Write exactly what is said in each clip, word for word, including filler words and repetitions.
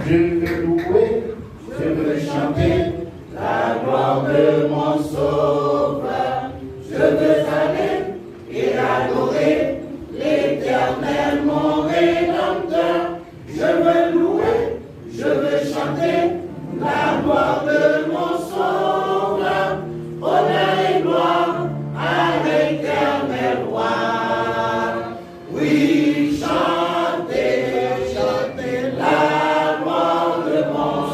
Je veux louer, je veux chanter la gloire de mon Sauveur. Je veux aller et adorer l'Éternel, mon Rédempteur. Je veux louer, je veux chanter la gloire de mon Sauveur. Honneur et gloire à l'Éternel roi. Oui, chantez, chantez la gloire de mon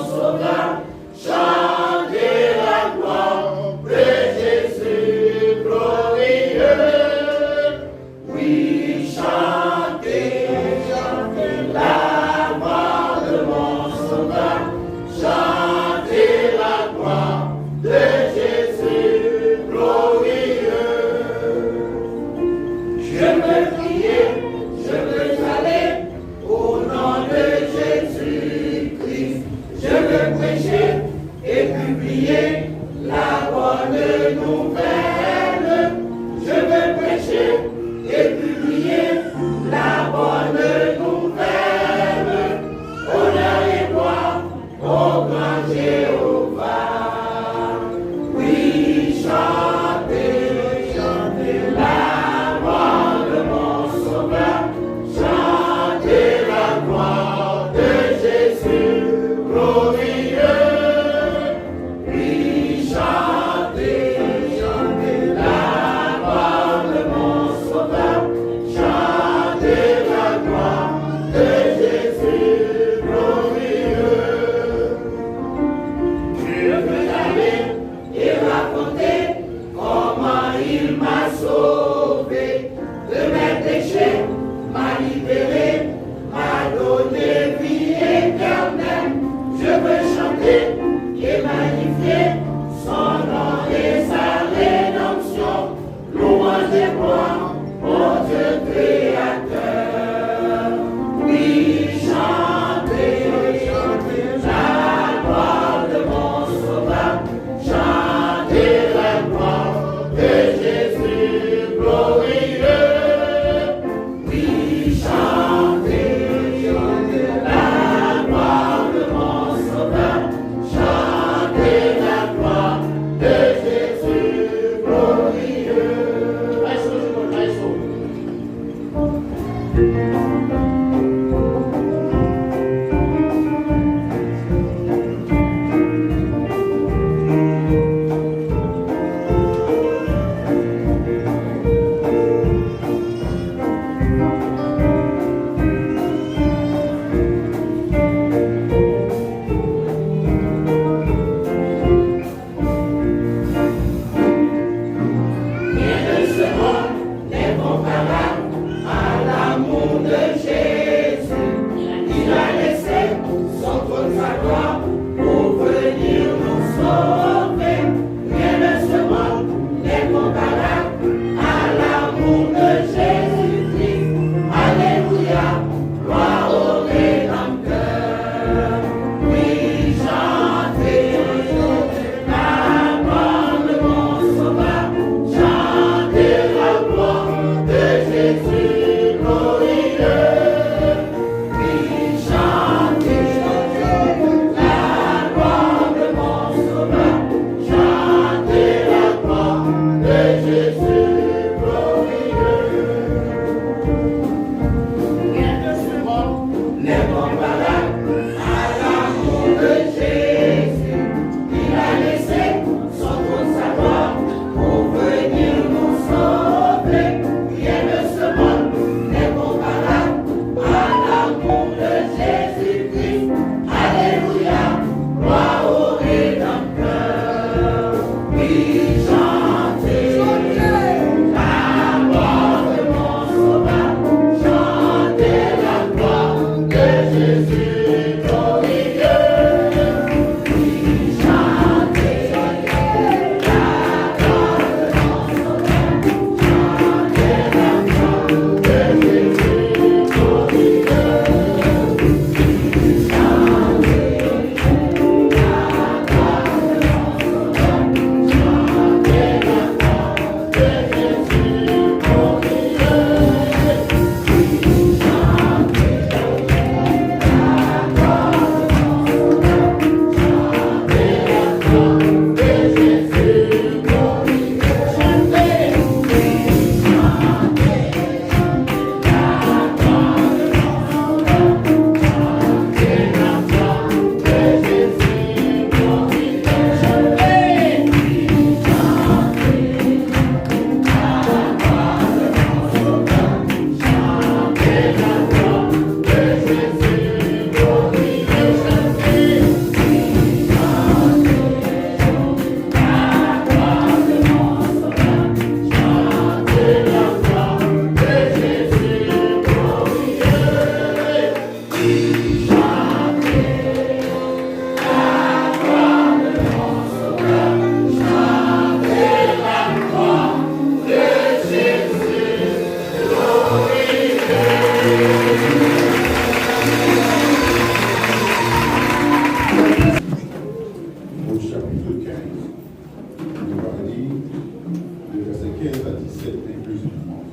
à dix-sept inclusivement.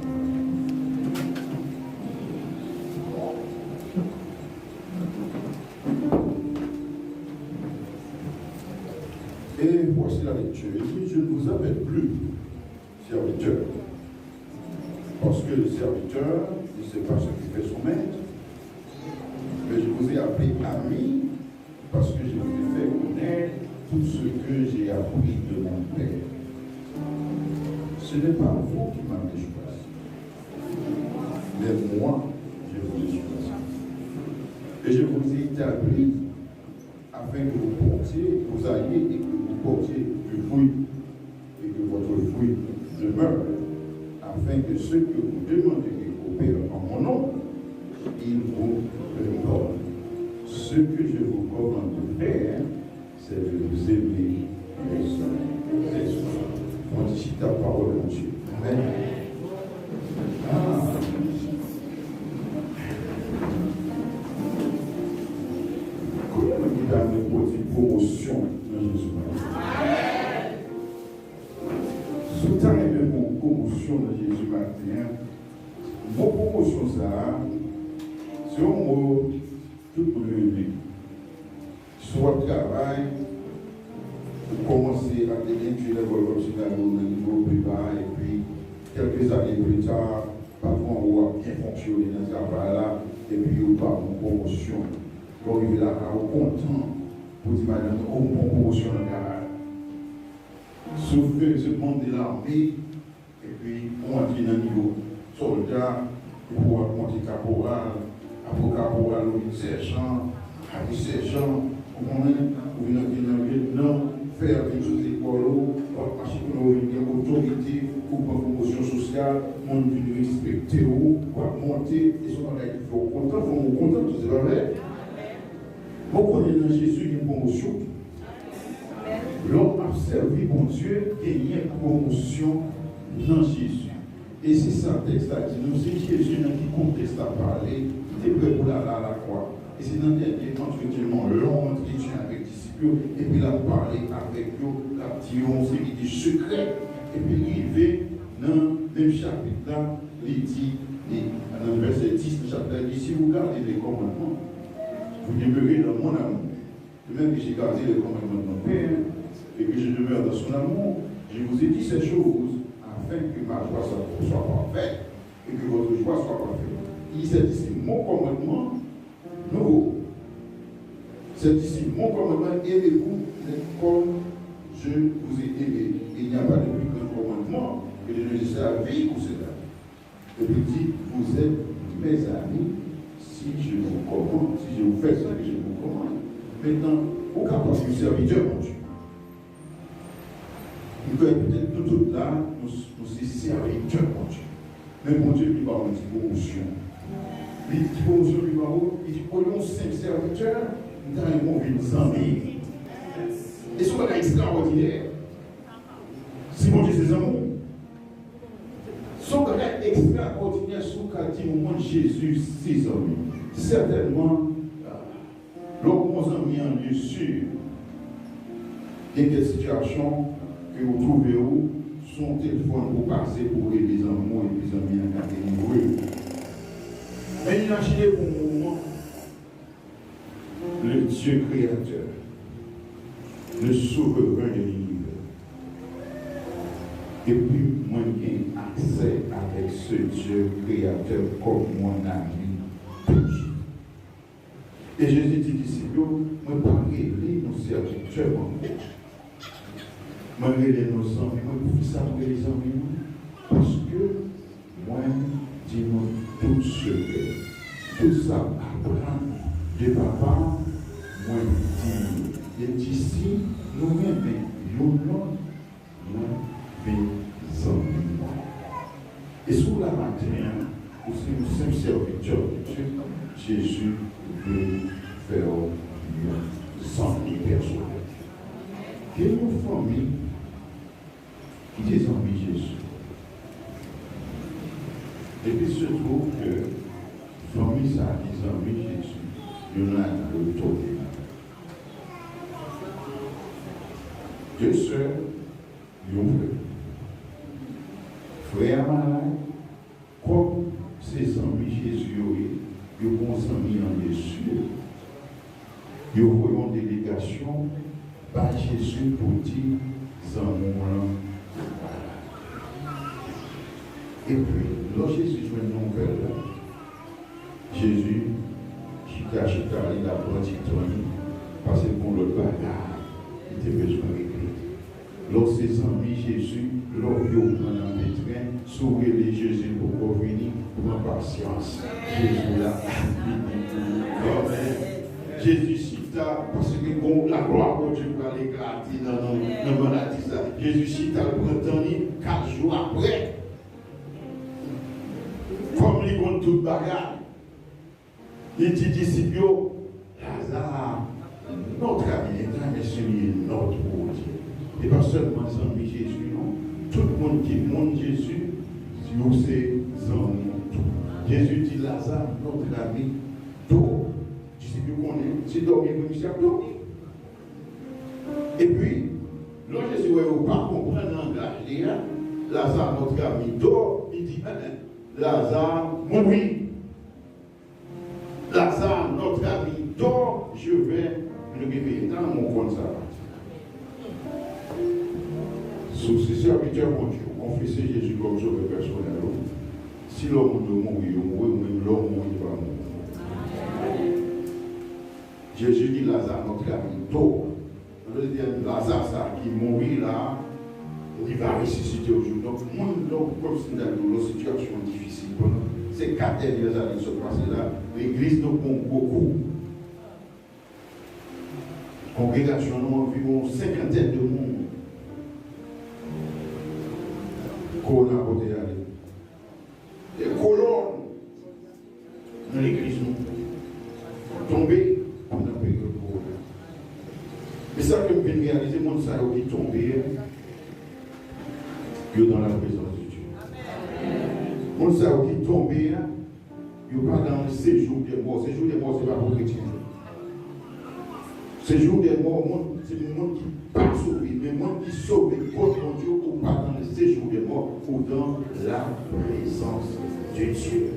Et voici la lecture. Il dit, je ne vous appelle plus serviteur, parce que le serviteur ne sait pas ce que fait son maître, mais je vous ai appelé ami, parce que je vous ai fait connaître tout ce que j'ai appris de mon Père. Ce n'est pas vous qui m'avez choisi, mais moi, je vous ai choisi. Et je vous ai établi afin que vous portiez, vous alliez et que vous portiez du fruit, et que votre fruit demeure, afin que ce que vous demanderez au Père en mon nom, il vous le donne. Ce que je vous commande de faire, c'est de vous aimer les uns les autres. Voici ta parole, mon Dieu. Amen. Ah. Konbyen moun ki ta renmen pwodui pwomosyon nan Jezi maten? Si w ta renmen pran pwomosyon nan Jezi maten an, mo pwomosyon sa a, se yon mo tout moun renmen. Si w ap travay, ou kòmanse entry level kòmsi nan nivo B ba, epi kèlke zane pli ta, patwon ou ap byen fonksyone nan travay la, epi yo ba w yon pwomosyon. Lè w rive lakay ou kontan pou di madanm ou, o, m pran pwomosyon nan travay. Si w fè se manm de lame, epi ou antre nan nivo sòlda, epi w ap monte kaporal, apre kaporal ou vin sèjan, apre sèjan, ou konnen, ou vin antre nan lyetnan, fè a vin sou zepòl ou, w ap mache kounye a ou vin gen otorite, ou pran pwomosyon sosyal, moun vin respekte w, w ap monte, e se yon bagay ki fè w kontan, fanmi w kontan tou, se pa vre? Bon, konnen nan Jezi gen pwomosyon. Lè w ap sèvi Bondye, genyen pwomosyon nan Jezi. E se sa tèks la di nou, se Jezi nan ki kontèks l ap pale, li te prè pou l ale alakwa. E se nan dènye antretyen, yon long antretyen avèk disip yo, epi l ap pale avèk yo, l ap di yo yon seri de sekrè, epi l rive nan menm chapit la, li di, li, nan vèsè dis nan chapit la, li di, si vous gardez les commandements, vous demeurez dans mon amour. De même que j'ai gardé les commandements de mon Père, et que je demeure dans son amour, je vous ai dit ces choses, afin que ma joie soit, soit parfaite, et que votre joie soit parfaite. Il dit, c'est ici mon commandement nouveau. C'est ici mon commandement, aimez-vous les uns comme je vous ai aimé. Il n'y a pas de plus grand commandement que de donner sa vie pour ses amis. Epi l di, vous êtes mes amis si je vous commande, si je vous fais ce que je vous commande. Mentnan, ou kapab yon sèvitè Bondye. M kwè petèt nou tout la, nou, nou se sèvitè Bondye. Men Bondye vle ba w yon ti pwomosyon. Li di, ki pwomosyon li ba w? Li di, olye w senp sèvitè, m ta renmen w vin zanmi. E se yon bagay ekstrawòdinè. Si Bondye se zanmi w, se yon bagay ekstraòdinè si w ka di moun Jezi se zanmi. Sètènman, lè w gon zanmi an, byen si, gen kèk sitiyasyon ke w twouve w, se yon telefòn pou w pase pou w rele zanmi w, epi zanmi an ka delivre w. Men imajine pou yon moman, le Dieu créateur, le souverain de l'univers. Epi mwen gen aksè avèk se Dieu créateur kòm mon ami toujou. E Jezi di disip yo, mwen pa rele nou sèvitè ankò. Mwen rele nou zanmi mwen. Poukisa mwen rele zanmi mwen? Paske mwen di nou tout sekrè. Tout sa m aprann de Papa m, mwen di nou. Li di, si nou renmen youn lòt, mwen vin zanmi mwen. E si w la maten an, ou se yon senp sèvitè de Dye, Jezi vle fè w yon zanmi pèsonèl. Gen yon fanmi ki te zanmi Jezi. Epi se twouve ke fanmi sa a ki zanmi Jezi, youn ladan yo tonbe malad. De sè, yon frè. Frè a malad, kòm se zanmi Jezi yo ye, yo gon zanmi an de sir. Yo voye yon delegasyon bay Jezi pou di zanmi w lan malad. Epi, lò Jezi jwenn nouvèl la, Jezi chita, chita, li t ap pran ti tan li, paske gon lòt bagay li te bezwen regle. Lè w se zanmi Jezi, lè w vle w pran nan petren, si w rele Jezi l poko vini, pran pasyans. Jezi la ap vini pou ou kanmenm. Jezi chita, paske gon laglwa Bondye pral eklate nan, nan, nan maladi sa. Jezi chita, l pran tan li, kat jou apre, kòm li konn tout bagay, li di disip yo, Laza, notre ami, etan mesye li ye nòt Bondye. E pa sèlman zanmi Jezi, non. Tout moun ki moun Jezi, yo se zanmi tou. Jezi di, Laza, notre ami, dò. Disip yo konnen, se dòmi vre misye ap dòmi. Epi, lè Jezi wè yo pa konprann langaj li a, Laza, notre ami, dò, li di, en, en, Laza mouri. Laza, notre ami, dò, je vais le réveiller. Nan moun konn sa. Si w se sèvitè Bondye, w konfese Jezi kòm sovè pèsonèl ou, si lè moun yo mouri, yo mouri, ou menm lè w mouri, ou pa mouri. Jezi di Laza, notre ami, dò. Sa vle di Laza sa ki mouri la, li va resisite yon jou. Donk, moun, donk, kòm si m ta di w, yon sitiyasyon difisil. Pandan se kat dènye ane ki sot pase la, legliz nou pran yon gwo kou. Kongregasyon nou anviwon senkantèn de moun kowona pote ale. De kolòn nan legliz nou tonbe pandan peryòd kowona. Men sa ke m vin reyalize, moun sa yo ki tonbe a, yo dans la présence de Dieu. Moun sa yo ki tonbe a, yo pa dans le séjour des morts. Séjour des morts, se pa pou kretyen. Séjour des morts, moun, se moun ki pa sove, men moun ki sove kot Bondye, ou pa dans le séjour des morts, ou dans la présence de Dieu.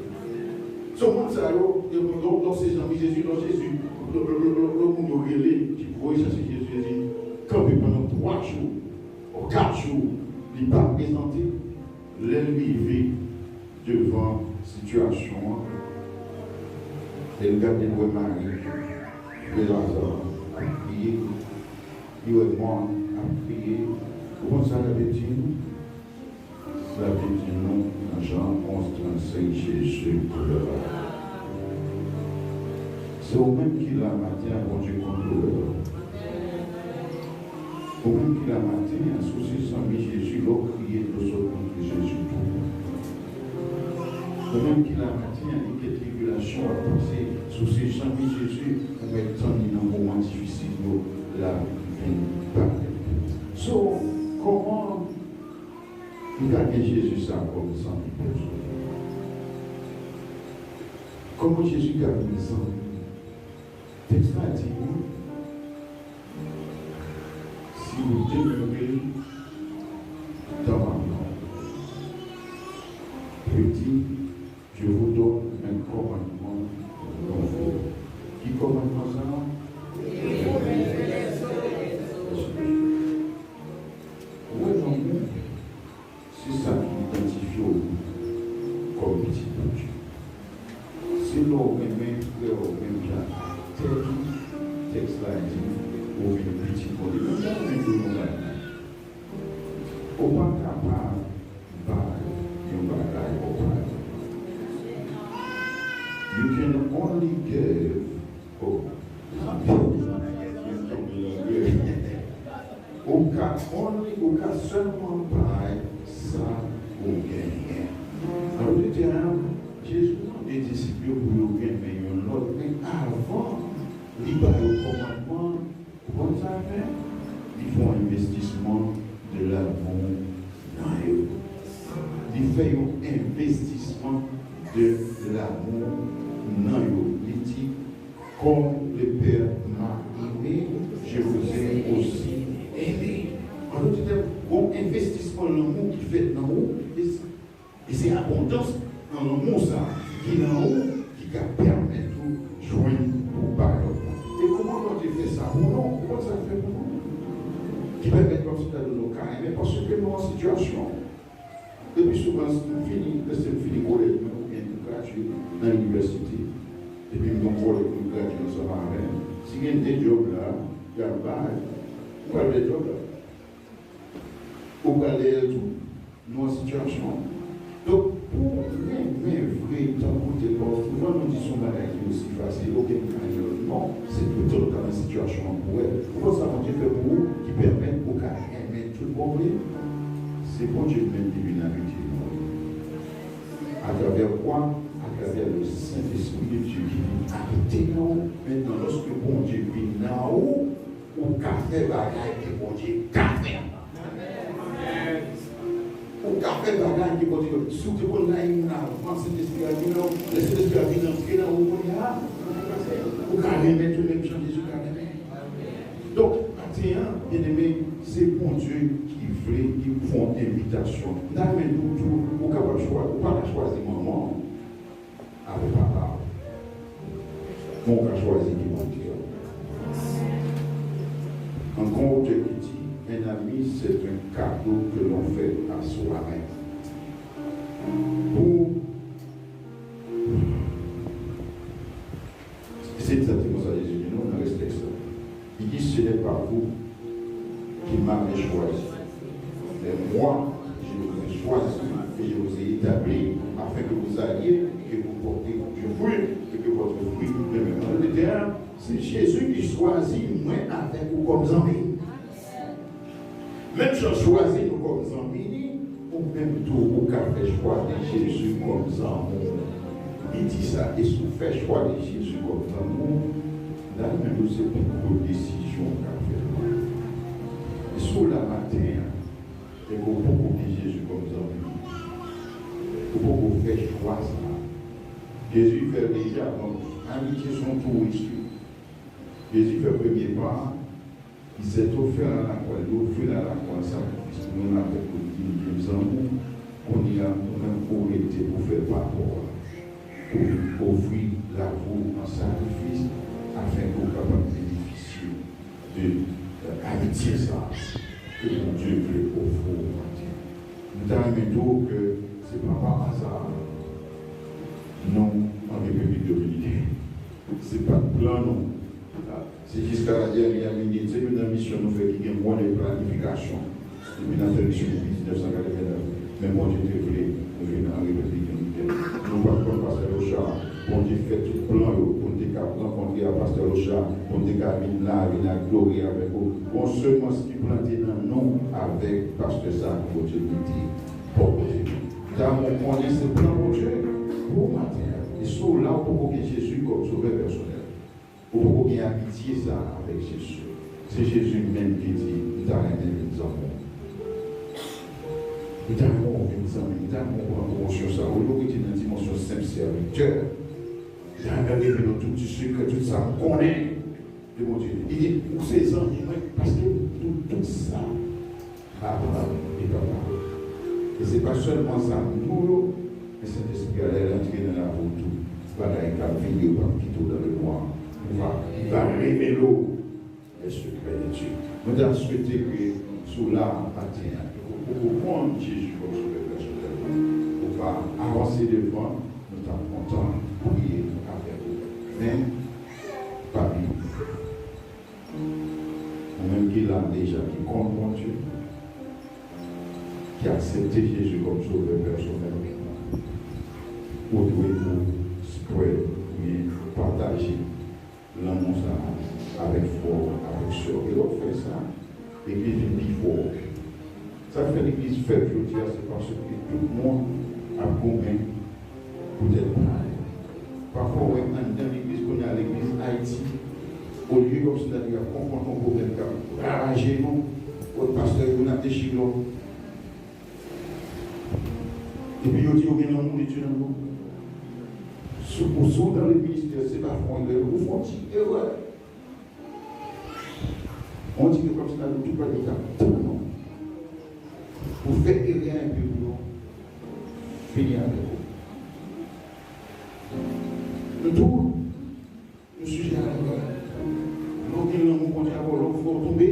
So, moun sa yo, yo, yo, yo se zanmi Jezi, lè Jezi, lè, lè moun yo rele, ki voye chache Jezi, Jezi kanpe pandan twa jou, ou kat jou, li pa prezante, lè l rive, devan sitiyasyon an, lè l gade, l wè Mari, frè Laza, ap kriye, li wè Mòn ap kriye. Ou konn sa Labib di nou? Labib di nou nan Jan onz trannsenk, Jezi pleura. Se ou menm ki la maten an, Bondye konn doulè w. Ou menm ki la maten an, si w se zanmi Jezi, lè w kriye, dlo sot nan je Jezi tou. Ou menm ki la maten an, li gen tribilasyon w ap pase, si w se zanmi Jezi, ou mèt tann li nan moman difisil yo, l ap vin parèt. So, kòman nou ka gen Jezi sa kòm zanmi pèsonèl? Kòman Jezi ka vin zanmi? Tèks la di nou, si vous demeurez dans ma parole, petit, je vous donne un commandement nouveau. Ki kòmandman sa a? Ou wè, zanmi, se sa ki idantifye w kòm pitit Bondye. Se lè w renmen frè w menm jan ak tèt ou, tèks la di, ou vin pitit Bondye. Men sa mwen di w yon bagay. Ou pa kapab bay yon bagay ou pa gen. You can only give. Oh, zanmi, zanmi, zanmi, zanmi. Ou ka only, ou ka sèlman bay sa ou genyen. Alò, te di a, Jezi mande disip yo pou yo renmen youn lòt, men avan li ba yo kòmandman, ou konn sa l fè? Li fè yon envestisman de l'amour nan yo. Li fè yon envestisman de l'amour nan yo. Li di, Comme le Père m'a aimé, je vous ai aussi aimé. An dòt tèm, gon envestisman lanmou ki fèt nan ou, e s-, Se abondans nan lanmou sa ki nan ou ki ka pèmèt ou jwenn pou ba lòt la. E kòman Bondye fè sa pou nou? Ou konn sa l fè pou nou? Ki pèmèt kòmsi ta nou ka renmen paske nou an sitiyasyon. Epi souvan, si m fini, lèse m fini kolèj mwen oubyen m gradye nan inivèsite, epi m gen yon kòlèg mwen gradye ansanm avè m, si gen de djòb la, y ap bay, ou pral dèyè djòb la. Ou pral dèyè l tou. Nou an sitiyasyon. Donk, pou renmen vre, tankou te pa, souvan nou di se yon bagay ki osi fasil, okenn ka yon lòt. Non, se toutan ou ta nan sitiyasyon an pou wè. Ou konn sa Bondye fè pou ou ki pèmèt ou ka renmen tout bon vre? Se Bondye menm ki vin abite nan ou. Atravè kwa? Atravè le Saint-Esprit de Dieu ki vin abite nan ou. Mentnan, lòske Bondye vin nan ou, ou ka fè bagay ke Bondye ka fè. Ou ka fè bagay ke Bondye ka fè. Si w te konn rayi moun avan Sentespri a vin nan ou, lè Sentespri a vin antre nan ou kounye a, ou ka renmen tou menm jan Jezi ka renmen. Donk, maten an, byeneme, se Bondye ki vle, ki fè yon envitasyon. M ta renmen di w tou, ou kapab chwa-, ou pa ka chwazi manman w avèk papa w. Men w ka chwazi ki Bondye w. An, gen yon otè ki di, un ami, c'est un cadeau que l'on fait à soi-même. Pou, se egzakteman sa Jezi di nou nan rès tèks la. Il dit, ce n'est pas vous qui m'avez choisi, mais moi, je vous ai choisi et je vous ai établi afin que vous alliez et que vous portiez du fruit et que votre fruit demeure. An lòt tè, se Jezi ki chwazi mwen avèk ou kòm zanmi. Menm jan l chwazi nou kòm zanmi li, ou menm tou, ou ka fè chwa de Jezi kòm zanmi w. Li di sa, e si w fè chwa de Jezi kòm zanmi w, la menm se pi gwo desizyon w ka fè. E si w la maten an, e ke w poko gen Jezi kòm zanmi w, ou poko fè chwa sa a. Jezi fè l deja, donk, amitye se yon tou risk. Jezi fè premye pa a, il s'est offert à la croix, li ofri l a la kwa, sakrifis pou nou avèk nou, li di nou, zanmi, kounye a, ou menm ou rete pou fè pa pa w a, pou ofri lavi w an sakrifis, afin ke w kapab benefisye de, euh, amitye sa a ke Bondye vle ofri w maten. M ta renmen di w ke se pa pa aza nou an Repiblik Dominiken. Se pa t plan nou. Se jiska la dènyè minit. Se youn nan misyon nou fè ki gen mwen de planifikasyon. Depi n ap fè misyon depi diznèf san katrevennnèf. Men Bondye te vle nou vin an Repiblik Dominikèn. Nou pa t konn Pastè Lochard. Bondye fè tout plan yo pou n te ka rankontre ak Pastè Lochard, pou n te ka vin la, vin adore avèk ou. Gon semans ki plante nan nou avèk pastè sa a ke Bondye mete bò kote nou. Damou konnen se plan Bondye pou maten an. E si w la, ou poko gen Jezi kòm sovè pèsonèl. Ou poko gen amitye sa a avèk Jezi. Se Jezi menm ki di, m ta renmen vin zanmi w. M ta renmen w vin zanmi m. M ta renmen w pran pwomotion sa a. Olye w rete nan dimansyon senp sèvitè, m ta renmen revele w tout ti sekrè, tout sa m konnen de Bondye. Li di, ou se zanmi mwen, paske nou tout sa. Papa, e papa. E se pa sèlman sa m di w yo, men Sentespri a lè l antre nan lavi w tou, bagay k ap vini yo p ap kite w dans le noir. Ou va, li va revele w les secrets de Dieu. Mwen ta swete ke si w la maten an, e ke w poko konn Jezi kòm sovè pèsonèl ou, ou va avanse devan, nou t ap kontan priye avèk ou. Men, pa bliye. Ou menm ki la deja, ki konn Bondye, ki aksepte Jezi kòm sovè pèsonèl, ou dwe pou spread oubyen pataje lanmou sa a avèk frè w, avèk sè w. E lè w fè sa, legliz vin pi fò. Sa k fè legliz fèb jodi a, se paske tout moun ap goumen poutèt pa yo. Pafwa, w wè anndan legliz, kounye a legliz Ayiti, olye kòmsi ta di y ap konfwonte yon pwoblèm k ap ravaje nou, w wè pastè yo vin ap dechire lòt. Epi yo di yo gen lanmou de Dye nan yo. Si w, si w dans le ministère, se pa fè yon erè, ou fè yon ti erè. On dirait kòmsi nan tout bagay k ap tann nou pou fè erè enpe pou nou. Fini avèk ou. Nou tou, nou sijè a lè w gen lanmou Bondye avè w, lè w fè w tonbe,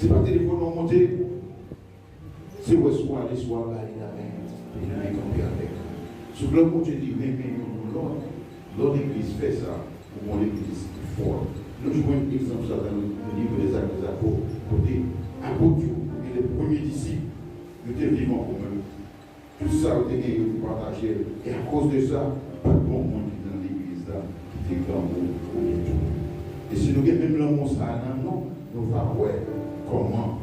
se pa telefòn w monte, se wè si w ale, si w al ba li lamen, pou li vin kanpe avèk ou. Sou lè Bondye di renmen youn lòt, lè legliz fè sa, ou gon legliz ki fò. Nou jwenn egzanp sa nan liv Lèzak dèzapot, kote apot yo, oubyen lè premye disip, yo te viv an komen. Tout sa yo te gen, yo te pataje l. E akoz de sa, pa t gen yon moun ki te nan legliz la ki te grangou oubyen tou. E si nou gen menm lanmou sa a nan nou, nou va wè kòman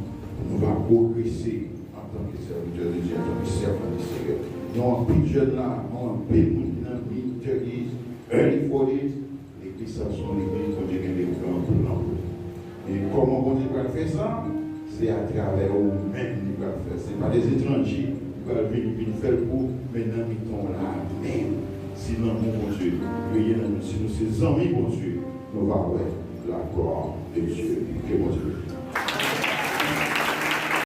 nou va pwogrese antanke sèvitè de Dye, antanke sèvant du Seigneur. Gen anpil jèn la, gen anpil moun ki nan mid thirties, early forties, legliz sa se yon legliz Bondye gen de gran plan pou li. E kòman Bondye pral fè sa? Se atravè ou menm li pral fè. Se pa de etranje ki pral vin, vin fè l pou, men nan mitan w la menm. Si lanmou Bondye rete nan nou, si nou se zanmi Bondye, nou va wè la gloire de Dieu. Ke Bondye beni.